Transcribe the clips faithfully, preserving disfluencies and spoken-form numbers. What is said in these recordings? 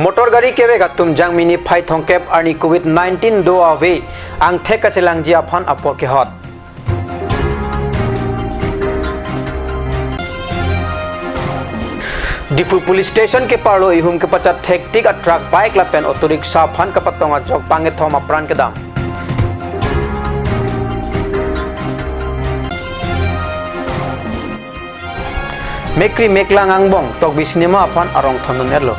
Motor gari kevek atum Jangmi niphai thomkep arni covid nineteen do ave angthek kachelangji aphan apor kehot. Diphu Police Station keparlo ihum kepachat thektik a truck, bike lapen auto rickshaw aphan kapatong ajok bangkethom apran kedam. Mekri meklang angbong Tokbi cinema aphan arong thondun-etlo.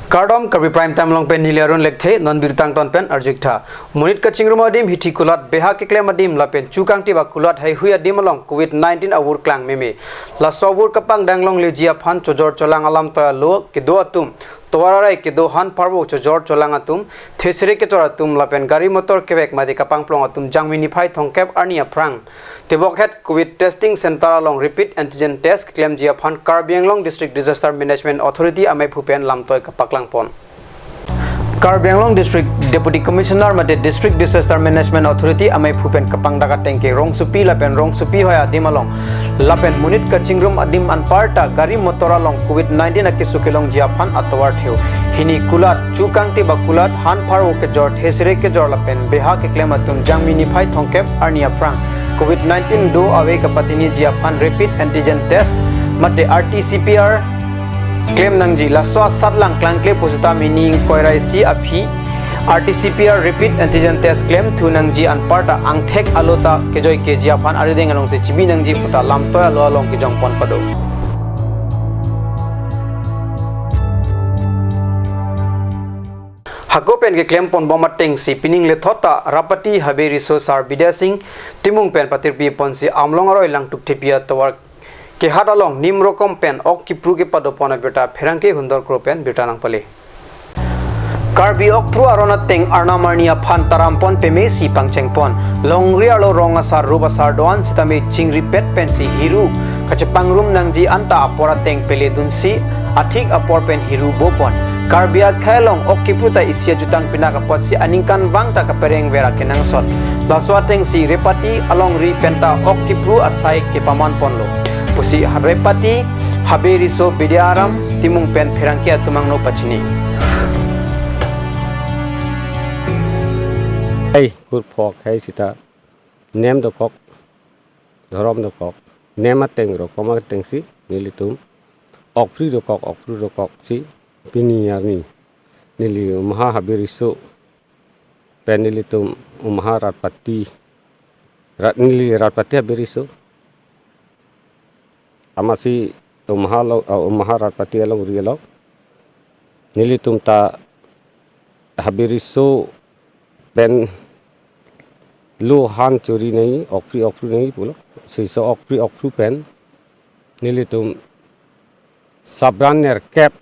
Kardom, Karbi Prime Time along pen neli Arun Lekthe, non birta angton pen arju-ik tha. Monit kachingrum adim, hithi kulat, beha keklem adim lapen chu kangtip akulat heihui adim along covid nineteen avur klang meme. Laso avur kapangdang longleji aphan chojor cholang alamtoi alo kedo atum, tovar arai kedo, han pharvo chojor cholang atum, thesere kechor atum lapen gari motor kevek mate kapangplong atum Jangmi niphai thomkep arni aphrang tebokhet covid testing center along rapid antigen test keklemji aphan Karbi Anglong District Disaster Management Authority ameiphu pen lamtoi kapaklangpon. Karbi Anglong District Deputy Commissioner mate District Disaster Management Authority ameiphu pen kapangdak ateng ke rongsopi lapen rongsopi hoi adim along lapen monit kachingrum adim anparta gari motor along covid nineteen akeso kelongji aphan atovar theu hini kulat, chu kangtip akulat, han pharvo kejor, thesere kejor lapen beha keklem atum Jangmi niphai thomkep arni aphrang covid nineteen do ave kapatiniji aphan rapid antigen test mate R T C P R klem nangji. Laso asatlang klangkle pusita mini ingkoi ra isi aphi R T C P R rapid antigen test klemthu nangji anparta angthek alo ta kejoikeji aphan arideng alongsi chibi nangji puta lamtoi alo along kejongpon pado. Hako pen keklemponbom atengsi pining lethot ta Rapati Habe Riso Sar Bidya Sing Timung pen patirpiponsi Amlong aroi Langtuk Thepi atovar kehat along nim rokom pen ok kipru kepadopon abirta pherangke Hundor Kro pen birta nangpale. Karbi okpru aron ateng arnam arni aphan tarampon pemesi pangchengpon. Longri arlo rong asar rup asar do-an sitame chingripet pensi hiru kachepangrum nangji anta apor ateng peledunsi athik apor pen hiru bopon. Karbi akhei along ok kipru ta isi ajutang pinak apotsi aningkanvang ta kapereng vera kenangsot. Laso atengsi Repati alongri penta ok kipru asai kepamanponlo pusi Repati Habe Riso Bidyaram Timung pen pherangke atum angno pachini. Hei, kurphok hei sita, nem dokok, dhorom dokok, nem ateng rokom atengsi nelitum okpri dokok, okpru dokoksi pini arni neli Umha Habe Riso pen nelitum Umha Ratpati, Rat, neli Ratpati Habe Riso, amatsi Umha lo, ah, Umha Ratpati alongri along nelitum ta Habe Riso pen lo han chori nangji, okpri okpru nangji pulo. Siso okpri okpru pen nelitum sabran nerkep,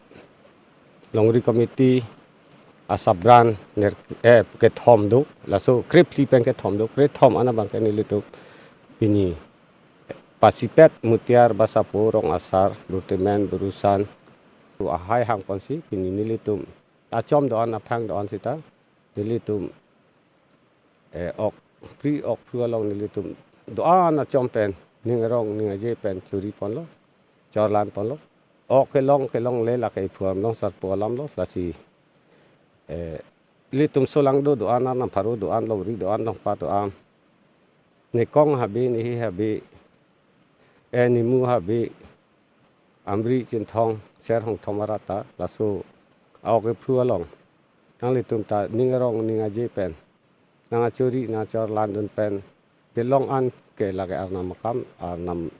longri committee asabran ner, eh, kethom do, laso krephli pen kethom do, krethom an abangke nelitum pini Pasipet, Mutiar, Basapo, Rong Asar, Burtemen, Burusan, tu ahai hangponsi pini nelitum achom do-an, aphang do-an sita nelitum, eh, okpri okpru along nelitum do-an achom pen ning arong ning aje pen choriponlo, chorlanponlo. Ok kelong kelongle lake iphu Amlong Sarpo alamlo, lasi, eh, ilitum solangdo do-an, arnam pharo do-an, longri do-an, longpa do-an, nekong habe, nehi habe, eh, nemu habe, Amri Chinthong, Ser Hongthom arat ta laso a-ok kipru along nanglitum ta ning arong ning aje pen nangachori nangchorlandun pen kelong an ke lake arnam akam, arnam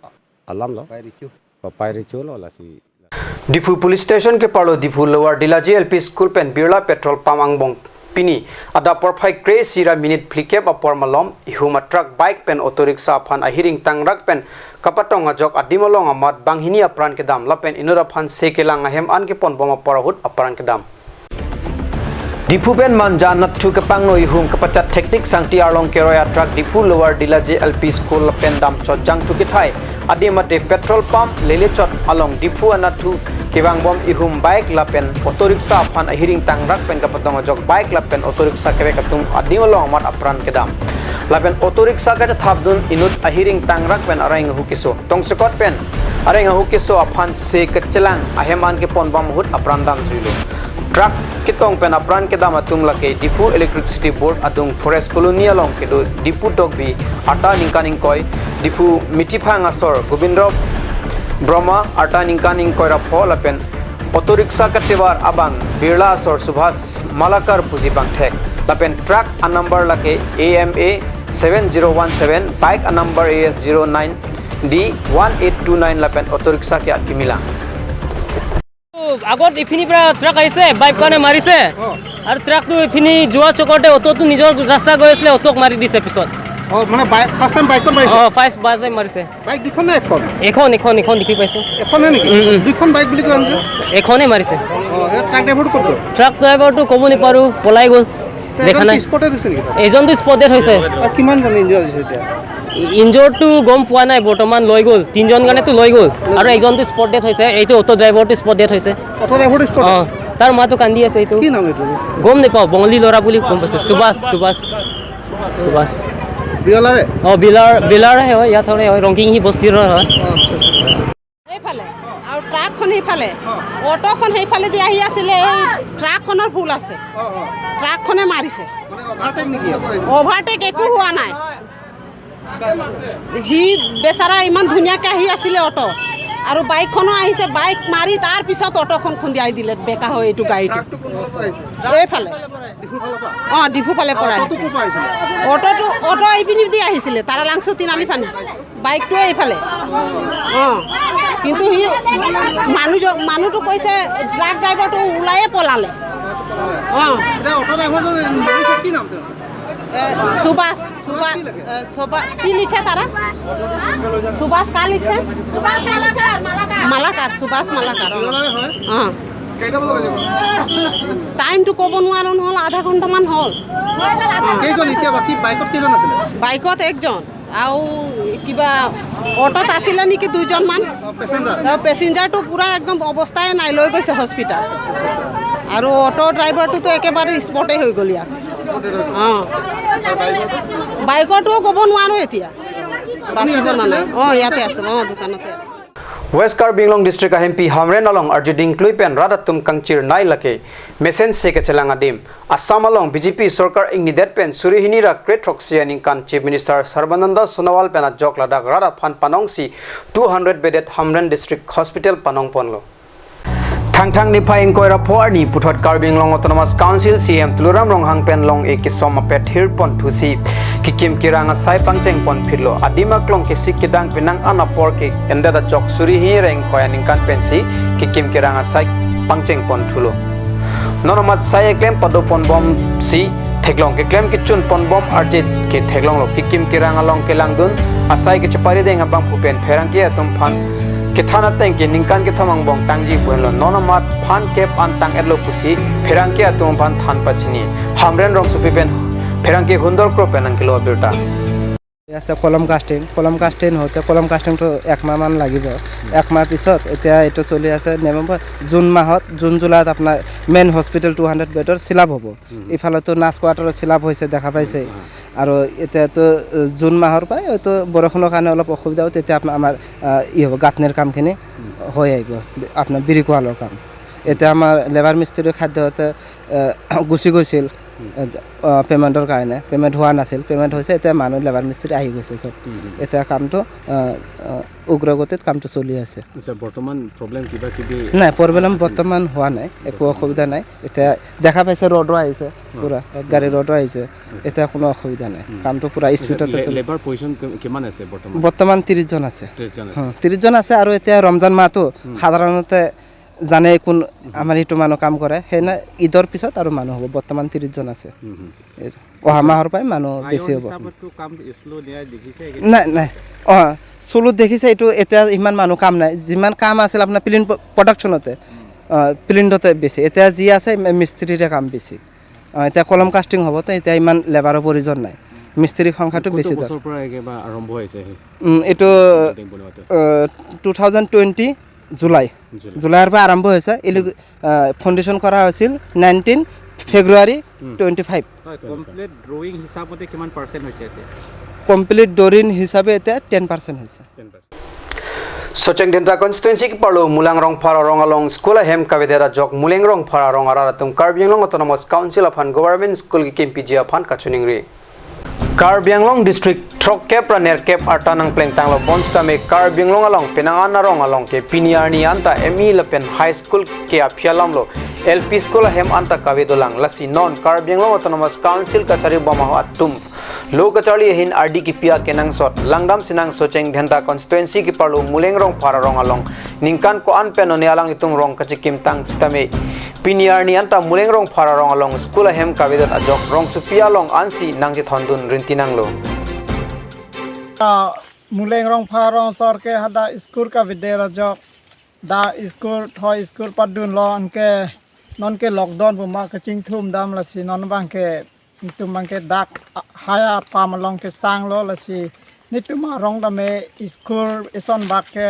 alamlo. Papai recho. Papai recholo lasi. Diphu Police Station keparlo Diphu Lower Dilaji L P School pen Birla petrol pump angbong pini adap porphai kre-isi ra minute phlikep apor malom ihum a truck, bike pen auto rickshaw aphan ahiring tangrak pen kapatong ajok adim along amat banghini apran kedam lapen inut aphan se kelang ahem an keponbom apor ahut apran kedam. Diphu pen Manja anatthu kepangno ihum kepachat thektik sangti arlong keroi a truck Diphu Lower Dilaji L P School pen damchot jangthu kethai adim mate petrol pump lele chot along Diphu anatthu kevangbom ihum bike lapen auto rickshaw aphan ahiring tangrak pen kapatong ajok bike lapen auto rickshaw kevek atum adim along amat apran kedam. Lapen auto rickshaw kachethapdun inut ahiring tangrak pen areng ahu keso. Tongsekot pen areng ahu keso aphan se kachelang ahem an keponbom ahut apran damjuilo. Truck ketong pen apran kedam atum lake Diphu Electricity Board adung Forest Colony along kedo Diphu Tokbi arta ningkan ingkoi, Diphu Mithiphang asor Gobindra Brahma arta ningkan ingkoi ra pho lapen auto rickshaw katevar abang Birla asor Subhas Malakar pusi bangthek. Lapen truck a number lake A M A seven zero one seven, bike a number A S zero nine D one eight two nine lapen auto rickshaw ke akimilang. আগত ইপিনি পৰা ট্ৰাক আহিছে, বাইক কাৰণে মাৰিছে। অ। আৰু ট্ৰাকটো ইপিনি যোৱা চকতে অটোটো নিজৰ ৰাস্তা গৈ আছিলে, অটোক মাৰি দিছে পিছত। অ, মানে বাইক, ফাৰ্ষ্ট টাইম বাইকখন মাৰিছে? অ, ফাৰ্ষ্ট বাজে মাৰিছে। বাইক দুখন নে এখন? এখন, এখন, এখন দেখি পাইছো। এখনে নেকি? উম, উম। দুইখন বাইক বুলি কোৱা হৈছে? এখনে মাৰিছে। অ, এই ট্ৰাক ড্ৰাইভাৰটো ক'ত গ'ল? ট্ৰাক ড্ৰাইভাৰটো ক'ব নাপাৰো, পলাই গ'ল। দেখা নাই। স্পটেড হৈছে নেকি তাত? এজনটো স্পটেড হৈছে। আৰু কিমানজন ইনজৰ্ড হৈছে এতিয়া? ইনজৰ্ডটো গম পোৱা নাই বৰ্তমান, লৈ গ'ল। তিনিজন কাৰণেতো লৈ গ'ল। আৰু এজনটো স্পটেড হৈছে, এইটো অটো ড্ৰাইভাৰটো স্পটেড হৈছে। অটো ড্ৰাইভাৰটো স্পটেড? অ, তাৰ মাতো কান্দি আছে এইটো। কি নাম এইটো? গম নাপাওঁ, বঙালী ল'ৰা বুলি গম পাইছো। সুভাষ, সুভাষ। সুভাষ। বিলাৰে? অ, বিলাৰ, বিলাৰে হয়, ইয়াত হয়, হয়, ৰংকিং সি বস্তিৰ হয়। অ, আচ্ছা, আচ্ছা। এইফালে আৰু ট্ৰাকখন সেইফালে, অ। অটোখন সেইফালেদি আহি আছিলে, এই ট্ৰাকখনৰ ভুল আছে, অ, অ। ট্ৰাকখনে মাৰিছে। মানে অভাৰটেক নেকি? অভাৰটেক একো হোৱা নাই। সি বেচাৰা ইমান ধুনীয়াকে আহি আছিলে অটো, আৰু বাইকখনো আহিছে, বাইক মাৰি তাৰ পিছত অটোখন খুন্দিয়াই দিলে, বেকা হয় এইটো গাড়ীটো। ট্ৰাকটো কোনফালৰ পৰা আহিছে? এইফালে। ডিফু ফালৰ পৰা? অ, ডিফু ফালে পৰা অটোটো আহিছে। ক'ৰ পৰা আহিছিলে? অটোটো, অটো এইপিনেদি আহিছিলে, তাৰালাংচু তিনিআলি ফালে। বাইকটো এইফালে। অ, কিন্তু সি মানুহ, মানুহটো কৈছে, ট্ৰাক ড্ৰাইভাৰটো ওলায়ে পলালে। অ। এতিয়া অটো ড্ৰাইভাৰজন মৰিছে, কি নাম তেওঁৰ? এ, সুভাষ, সুভাষ, কি লাগে? এ, সুভাষ, কি লিখে তারা? সুভাষ কা লিখে? সুভাষ মালাকার, মালাকার। মালাকার, সুভাষ মালাকার, অ। বিলাৰে হয়? অ। কেইটা বজাত আহিব? টাইমটো ক'ব নোৱাৰো নহ'ল, আধা ঘণ্টামান হ'ল। কেইজন এতিয়া বাকী বাইকত কেইজন আছিলে? বাইকত একজন। আৰু কিবা অটোত আছিলে নেকি দুইজনমান। অ, পেচেঞ্জাৰ? অ, পেচেঞ্জাৰটো পুৰা একদম অৱস্থাই নাই, লৈ গৈছে হস্পিটাল। আৰু অটো ড্ৰাইভাৰটোতো একেবাৰে স্পটে হৈ গ'ল ইয়াত। অ। বাইকৰটোও ক'ব নোৱাৰো এতিয়া। বাচিব নে নাই? অ, ইয়াতে আছে। অ, দোকানতে আছে। West Karbi Anglong District ahempi Hamren along arjuding klui pen rat atum kangchirnei lake mesen se kachelang adim. Assam along B J P sorkar ingnidet pen suri hini ra kre throksi aningkan Chief Minister Sarbananda Sonowal pen ajok ladak rat aphan panongsi two hundred bedded Hamren District Hospital panongponlo. Thangthang niphai ingkoi ra pho arni puthot Karbi Anglong Autonomous Council C E M Tuliram Ronghang pen long-e kesom apet hirponthusi kekim kerang asai pangchengponphitlo. Adim aklong kesik kedang penang an apor ke-endet ajok suri hini ra ingkoi aningkan pensi kekim kerang asai pangchengponthulo. Non amat sai keklem padoponbomsi theklong, keklem kechunponbom arje ke theklonglo. Kekim kerang along kelangdun asai kechepari deng abangphu pen pherangke atum aphan kethan ateng ke ningkan kethom angbong tangji pu henlo. Non amat phan kep an tang-etlo pusi pherangke atum aphan than pachini. Hamren rongsopi pen pherangke Hundor Kro pen nangkelo abirta. আছে কলম কাষ্টিং। কলম কাষ্টিং হওঁতে কলম কাষ্টিংটো এক মাহমান লাগিব। এক মাহ পিছত এতিয়া এইটো চলি আছে নৱেম্বৰ, জুন মাহত, জুন জুলাইত আপোনাৰ মেইন হস্পিটেল টু হাণ্ড্ৰেড বেডৰ চিলাপ হ'ব। ইফালেতো নাৰ্ছ কোৱাৰ্টাৰৰ চিলাপ হৈছে, দেখা পাইছে। আৰু এতিয়াতো, এ, জুন মাহৰ পৰাই হয়তো বৰষুণৰ কাৰণে অলপ অসুবিধা হয়, তেতিয়া আপোনাৰ আমাৰ, আ, ই হ'ব, গাঁথনিৰ কামখিনি হৈ আহিব, আপোনাৰ বিৰিকোৱালৰ কাম। এতিয়া আমাৰ লেবাৰ মিস্ত্ৰীৰ খাদ্য হওঁতে, এ, গুচি গৈছিল, এ, আ, পেমেণ্টৰ কাৰণে, পেমেণ্ট হোৱা নাছিল, পেমেণ্ট হৈছে, এতিয়া মানুহ লেবাৰ মিস্ত্ৰী আহি গৈছে চব। এতিয়া কামটো, আ, আ, উগ্ৰগতিত কামটো চলি আছে। আচ্ছা, বৰ্তমান প্ৰব্লেম কিবা কিবি নাই, প্ৰব্লেম আছে নেকি? বৰ্তমান হোৱা নাই, একো অসুবিধা নাই। এতিয়া দেখা পাইছে ৰডো আহিছে, পুৰা এক গাড়ী ৰডো আহিছে, এতিয়া কোনো অসুবিধা নাই। কামটো পুৰা আচ্ছা, স্পীডতে লে-, চলি লেবাৰ পজিশ্যন কি-, কিমান আছে বৰ্তমান? বৰ্তমান ত্ৰিশ জন আছে। ত্ৰিশ জন আছে। হুম, ত্ৰিশ জন আছে আৰু এতিয়া ৰমজান মাহটো সাধাৰণতে জানে কোন আমাৰ এইটো মানুহ কাম কৰে, সেইকাৰণে ঈদৰ পিছত আৰু মানুহ হ'ব। বৰ্তমান ত্ৰিশ জন আছে। হুম, হুম। এই অহা মাহৰ পৰাই মানুহ বেছি হ'ব। হিচাপততো কাম শ্ল' দিয়া দেখিছে? নাই, নাই। অ, শ্ল' দেখিছে, এইটো এতিয়া ইমান মানুহ কাম নাই। যিমান কাম আছিল আপোনাৰ প্লিণ্ট প-, প্ৰডাকশ্যনতে, অ, প্লিণ্টতে বেছি। এতিয়া যি আছে মে-, মিস্ত্ৰীৰে কাম বেছি। অ, এতিয়া কলম কাষ্টিং হ'ব, তো এতিয়া ইমান লেবাৰৰ প্ৰয়োজন নাই। মিস্ত্ৰীৰ সংখ্যাটো কোনটো বেছি দৰ-, বছৰৰ পৰা একেবাৰে আৰম্ভ হৈছে সেই উম, এইটো, বিল্ডিং বনোৱাটো? অ, টু থাউজেণ্ড টুৱেণ্টি জুলাই। জুলাই। জুলাইৰ পৰা আৰম্ভ হৈছে। ইলি-, আ, ফাউণ্ডেশ্যন কৰা হৈছিল নাইনটিন ফেব্ৰুৱাৰী Hmm. Twenty five. হয়, কমপ্লিট ড্ৰয়িং হিচাপতে কিমান পাৰ্চেণ্ট হৈছে এতিয়া? কমপ্লিট ড্ৰয়িং হিচাপে এতিয়া টেন পাৰ্চেণ্ট হৈছে। Ten percent. Socheng Dhenta constituency keparlo Muleng Rongphar arong along school ahem kavedet ajok Muleng Rongphar arong arat atum Karbi Anglong Autonomous Council aphan government school kekim piji aphan kachiningri. Karbi Anglong District throkkep ra nerkep arta nangplengtanglo bonsitame Karbi Anglong along penang an arong along ke pini arni anta M E lapen high school ke aphi alamlo L P school ahem anta kave dolang. Lasi non Karbi Anglong Autonomous Council kachari bom ahut atum lo kacharli ahin ardi kipi akenangsot langdam sinang Socheng Dhenta constituency keparlo Muleng Rongphar arong along ningkan ko-an pen one alanglitum rong kachekimtang sitame pini arni anta Muleng Rongphar arong along school ahem kavedet ajok rongsopi along ansi nangchethondun rinti nanglo. Ah, Muleng Rongphar arong asor ke hadak school kavedet ajok, dak school thoi school padunlo, anke nonke lockdown pu ma kachingthum dam, lasi non abang ke netum abang ke dak, ah, haya pam along kesanglo, lasi netum arong tame school eson bak ke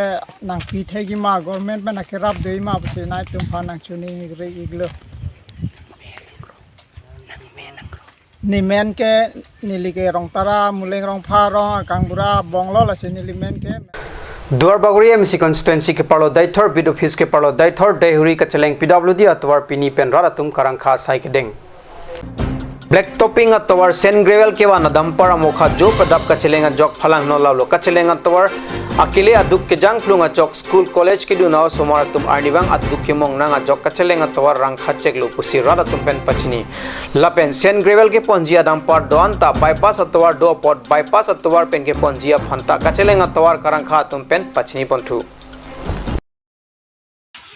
nangpi thekji ma, government pen akerap doji ma pusi netum aphan nangchiningri-iklo. Nemen ke neli ke Rongtara, Muleng Rongphar arong akangbura abanglo, lasi neli men ke. Duarbagori M C constituency keparlo Deithor beat office keparlo Deithor Deihuri kacheleng P W D atovar pini pen rat atum karangkha asai kedeng. Black topping atovar sand gravel kevan a dumper amokha jo padap kacheleng ajok phalang no lalo. Kacheleng atovar akele aduk kejangphlung ajok school college kedun a osomar atum arnivang aduk kemong nang ajok kacheleng atovar rangkha cheklo pusi rat atum pen pachini. Lapen sand gravel keponji a dumper do-an ta bypass atovar do apot bypass atovar pen keponji aphan ta kacheleng atovar karangkha atum pen pachini ponthu.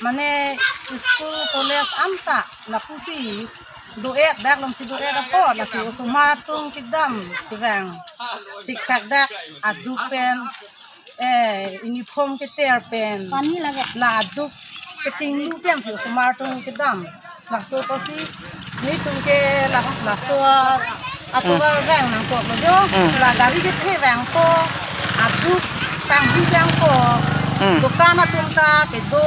Mane school college anta lapusi do-et dak alongsi do-et apot lasi osomar atum kedam kevang siksak dak aduk pen, eh, uniform keter pen. Pani lage. La aduk kachinglu pensi osomar atum kedam. Laso apotsi netum ke las-, laso atovar vang nangkoklo jo. Hmm. La gari kethe vangpo, aduk tanghu vangpo. Hmm. Dukan atum ta kedo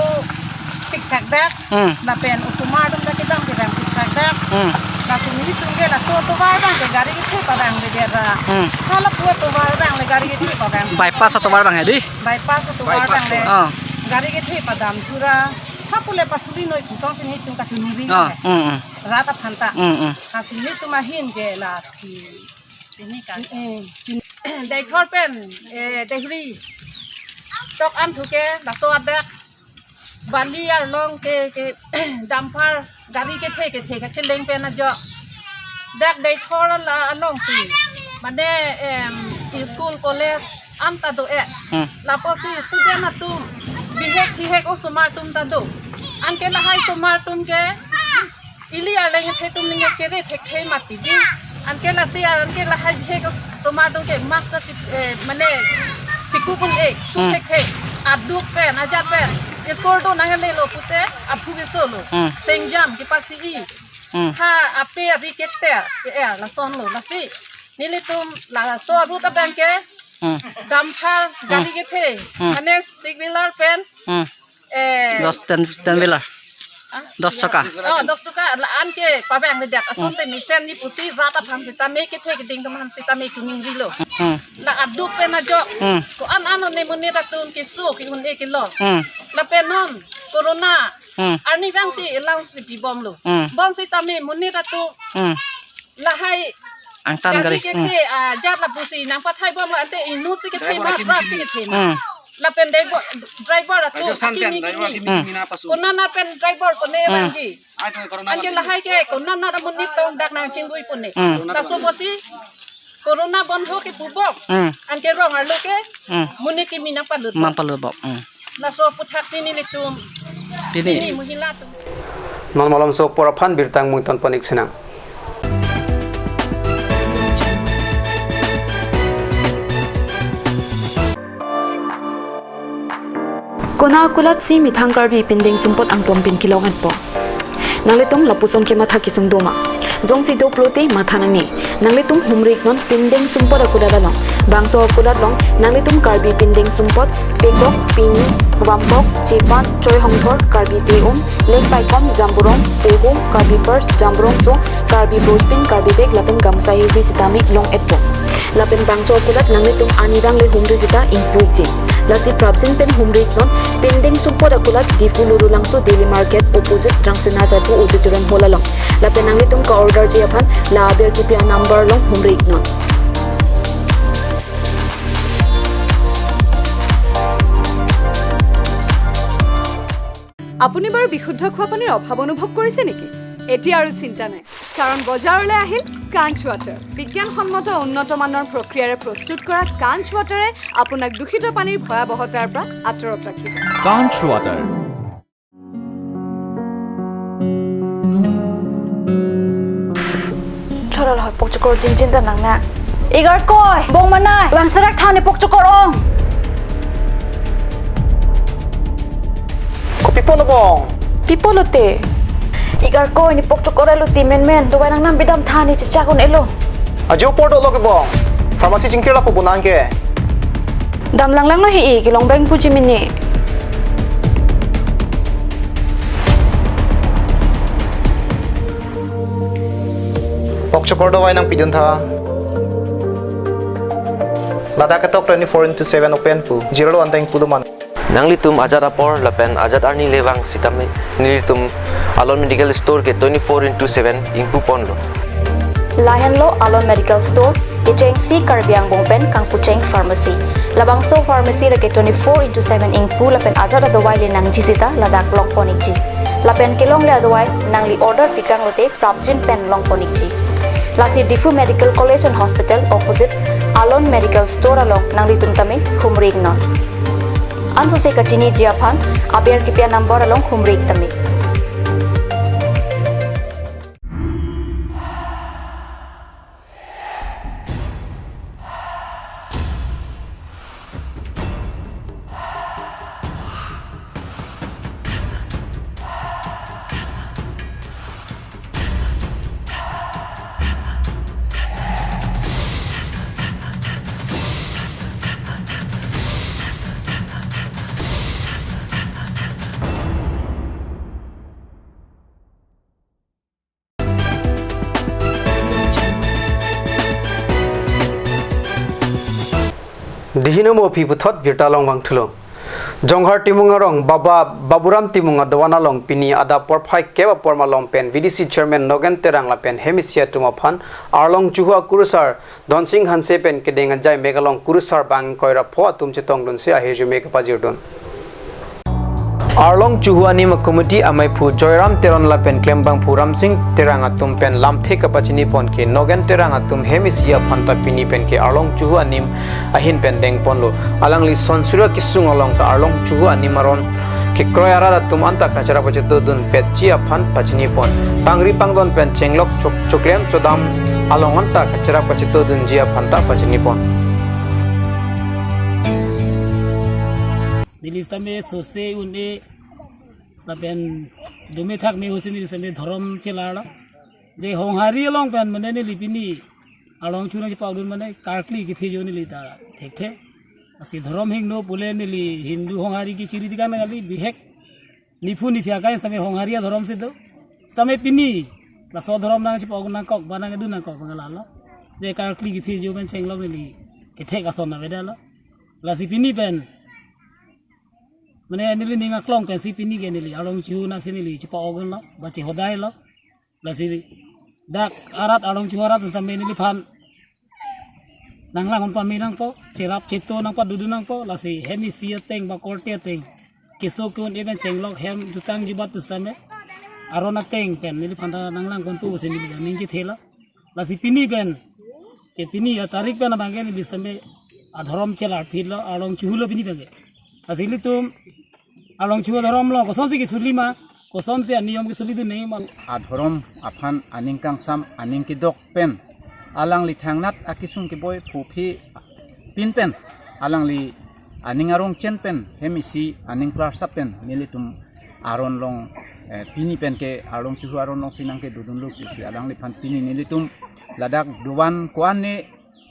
siksak dak. Hmm. Lapen osomar atum ta kedam kevang siksak dak. Hmm. Lasi netum ke laso atovar abang ke gari kethe padang de dera. Hmm. Hala pu atovar abang le gari kethe padang. Bypass atovar abang ya di? Bypass atovar Bypass abang le. Oh. Gari kethe padam thura. Tha pule pasuli noi pusong si netum kachiningri. Oh, le. Hmm, hmm. Rat aphan ta. Hmm, hmm. Lasi netum ahin ke lasi. Ini kan. Eh, Deithor pen, eh, Deihuri. Tok an thu ke, laso adak. Bali arlong ke, ke, dumper, gari kethe kethe kacheleng pen ajok. Dak Deithor la alongsi. Mane, em, school, college, anta do-et. Hmm. Lapusi student atum. Bihek chihek osomar atum ta do. Anke lahai osomar atum ke. Ili arleng kethe atum ningje chere thekthe mati di. Anke lasi anke lahai bihek osomar atum ke master ti-, eh, mane chiku pun eh, Hmm. thekthe. Aduk pen, ajat pen. School do nanglelo pute, aphu kesolo. Hmm. Sengjam kepasi-i. Hmm. Ha, ape ari keter, ke er, lasonlo, lasi. Nelitum, laso road abang ke, Hmm. dumper, Hmm. gari kethe. Hmm. Mane six wheeler pen, Hmm. Eh. Dos, ten, ten wheeler. Ah? Dos chakka. Oh, dos chakka. La anke pavang le dak. Ason Hmm. te mesen ni pusi rat aphan sitame kethe keding atum aphan sitame chuning rilo. Hmm. La aduk pen ajok. Hmm. Ko-an an ne monit atum keso ke-un-e kelong. Hmm. Lapen non corona. Hmm. Arnivang si alongsi pibomlo. Hmm. Bonsitame monit atum. Hmm. Lahai angtan gari, gari kethe, Hmm. ah, ajat lapusi nangpathai bomlo ante inutsi kethe ma, prapsi kethe ma. Hmm. Lapen driver, driver atum, Rajesh-an akimi pen, driver nini. Akimi Hmm. nini na pasu. Konat pen driver pone Hmm. vangji. Ai, to corona Anke lagi. Lahai ke, konat amonit tong dak nangchingbui pone. Hmm. Laso apotsi, corona bondho ke pubom. Hmm. Anke rong arlo ke, Hmm. monit kimi nangpalut. Nangpalut bom. Hmm. Laso aputhaksi nelitum. Pini. Pini mohila atum. Non malomso apor aphan birta mungton pon-ik sinang. Konat akulatsi methang Karbi pindeng sumpot angtom pen kelong-etpo. Nanglitum lapuson kematha kesung doma? Jongsi do pulote matha nangne. Nanglitum humri iknon pindeng sumpot akulat along. Bangso akulat along nanglitum Karbi pindeng sumpot, pekok, pini, vampok, chepan, choi hongthor, Karbi pe-um, lengpaikom, jamborong, pohum, Karbi purse, jamborong sung, Karbi brojpin, Karbi bag lapen gamsa hihri sitame long-etpo. Lapen bangso akulat nanglitum arnivang le humri sita ingpu ikji. Lasi prapjin pen humri iknon, pindeng sumpot akulat Diphu Lurulangso Daily Market opposite Rangsina Sarpo Auditorium Hall along. Lapen nanglitum ka-orderji aphan la aber kipi a-number along humri iknon. আপুনি বাৰু বিশুদ্ধ খোৱা পানীৰ অভাৱ অনুভৱ কৰিছে নেকি? এতিয়া আৰু চিন্তা নাই, কাৰণ বজাৰলৈ আহিল কাঞ্চ ৱাটাৰ। বিজ্ঞানসন্মত উন্নত মানৰ প্ৰক্ৰিয়াৰে প্ৰস্তুত কৰা কাঞ্চ ৱাটাৰে আপোনাক দূষিত পানীৰ ভয়াৱহতাৰ পৰা আঁতৰত ৰাখিব। Kanch Water. Chorol hoi pokchokor jinjin ta nang na. Igar koi, bong manai, bang serak thani pokchokor ong. Kopi pon bong? Pi pulote? Igar koi ni pokchokor elo ti menmen, dovai nangnam bidam thani chechak un-elo. Ajo apor dolo ke bong. Pharmacy chingkir lapu bonang ke. Dam langlanglo he-i, kelong beng puji mini. Pokchokor dovai nangpidun tha. Ladak ketok twenty-four into seven open pu. Jirolo anteng pulo man. Nanglitum ajat apor lapen ajat arni le vang sitame nelitum Alon Medical Store ke twenty-four into seven ingpu ponlo. Lahenlo Alon Medical Store, kechengsi Karbi Angbong pen kangpucheng pharmacy. Labangso pharmacy le ke twenty-four into seven ingpu lapen ajat adovai le nangji sita ladak long pon ikji. Lapen kelongle adovai nangli order pitang lote prapjin pen long pon ikji. Lasi Diphu Medical College and Hospital opposite Alon Medical Store along nanglitum tame humri iknon. Ansose kachiniji aphan aber kipi a-number along humri ik tame. Dihino mo aphi puthot birta long vangthulo. Jonghar Timung arong Baba Baburam Timung adovan along pini adap porphai kep apor malom pen V D C Chairman Nogen Terang lapen hem isi atum aphan Arlong Chuhu akurusar Donsing Hanse pen kedeng ajai mek along kurusar bang ingkoi ra pho atum chetongdunsi ahirjume kepajirdun. Arlong Chuhu anim a-committee ameiphu Joyram Teron lapen klembangphu Ramsing Terang atum pen lamthe kapachini pon ke Nogen Terang atum hem isi aphan ta pini pen ke Arlong Chuhu anim ahin pen deng ponlo. Alangli son sura kesung along ta Arlong Chuhu anim aron kekroi arat atum anta kacherap kachetodun petji aphan pachini pon. Pangri pangdon pen chenglok chok-, choklem chodam along anta kacherap kachetodunji aphan ta pachini pon. Neli sitame sose un-e lapen dome thak me husi neli sitame dhorom chelarlo. Je Honghari along pen mane neli pini Arlong Chuhu nangchepaudun mane karkli kephi jo neli ta thekthe. Lasi dhorom hingno pule neli Hindu Honghari kechiri tikan kali bihek. Niphu niphi akai sitame Honghari adhorom si do. Sitame pini laso dhorom nangchepaudun nangkok ba nangdun nangkok bang lalo. Je karkli kephi jo pen chenglok neli kethek ason avedetlo. Lasi pini pen mane neli ning aklong pensi pini ke neli Arlong Chuhu nasi neli chepa-okdunlo ba chehodailo. Lasi dak arat Arlong Chuhu arat sitame neliphan nanglang-un pame nangpo, cherap cheto nangpadodun nangpo, lasi hem isi ateng ba korte ateng keso ke-un-e pen chenglok hem jutang jubat pusitame aron ateng pen neliphan ta nanglang ponpo pusi neli ningje thelo. Lasi pini pen ke pini atarik pen abang ke neli sitame adhorom chelar phitlo, Arlong Chuhulo pini pen ke. Lasi ilitum Arlong Chuhu adhorom along kosonsi kesuli ma, kosonsi aniyom kesulidun nangji ma. Adhorom aphan aning kangsam aning kedok pen alangli thangnat akesung keboi phophi pin pen alangli aning arong chen pen hem isi aning klarsap pen nelitum aron along, eh, pini pen ke Arlong Chuhu aron alongsi nangkedodunlo pusi alangliphan pini nelitum ladak dovan ko-an ne,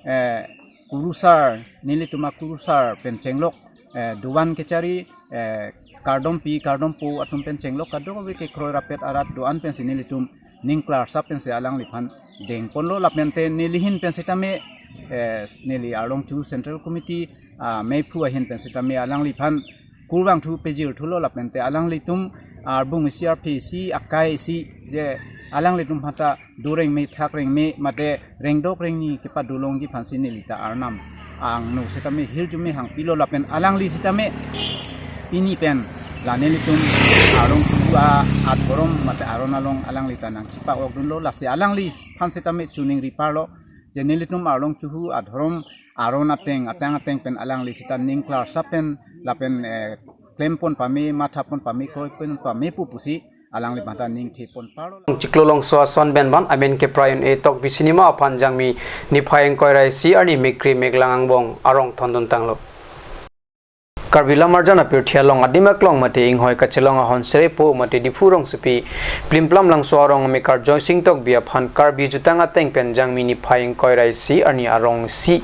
eh, kurusar, nelitum akurusar pen chenglok, eh, dovan kechari, eh, kardompi kardompo atum pen chenglok kadokave kekroi rapet arat do-an pensi nelitum ning klarsap pensi alangliphan dengponlo. Lapente neli ahin pen sitame, eh, neli Arlong Chuhu Central Committee, ah, mephu ahin pen sitame alangliphan kurvangthu pejirthulo. Lapente alanglitum arbung isi, arphe isi, akai isi, je alanglitum aphanta dorengme thakrengme mate rengdok rengni kepadolongji aphansi nelita Arnam angno sitame hirjume hangpilo. Lapen alangli sitame pini pen la nelitum Arlong Chuhu adhorom mate aron along alanglita nangchipa-okdunlo. Lasi alangliphan sitame choningri parlo, je nelitum Arlong Chuhu adhorom aron ateng atang ateng pen alangli sita ning klarsap pen lapen, eh, klempon pame, mathapon pame, kroipon pame pu pusi alangliphan ta ning thepon parlo. Chiklo Longso ason pen ban amen ke Prayon A Tokbi Cinema aphan Jangmi niphai ingkoi ra isi arni mekri meklang angbong arong thondun tanglo. Karbi Lamarjan apirthe along adim aklong mate inghoi kachelong ahonserepo mate Diphu rongsopi Plimplam Langso arong amekar Joysing Tokbi aphan Karbi jutang ateng pen Jangmi niphai ingkoi ra isi arni arong isi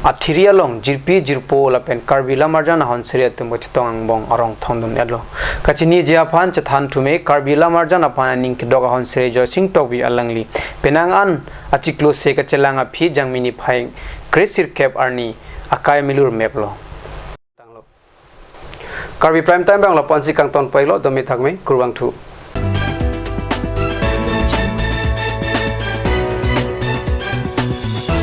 athiri along jirpi jirpo lapen Karbi Lamarjan ahonsere atum kachetong angbong arong thondun-etlo. Kachiniji aphan chethan thume Karbi Lamarjan aphan aning kedok ahonsere Joysing Tokbi alangli penang an achiklo se kachelang aphi Jangmi niphai kre sirkep arni akai milur meplo. Karbi Prime Time abang lapu-ansi kangton poi-iklo, dome thakme, kurvangthu.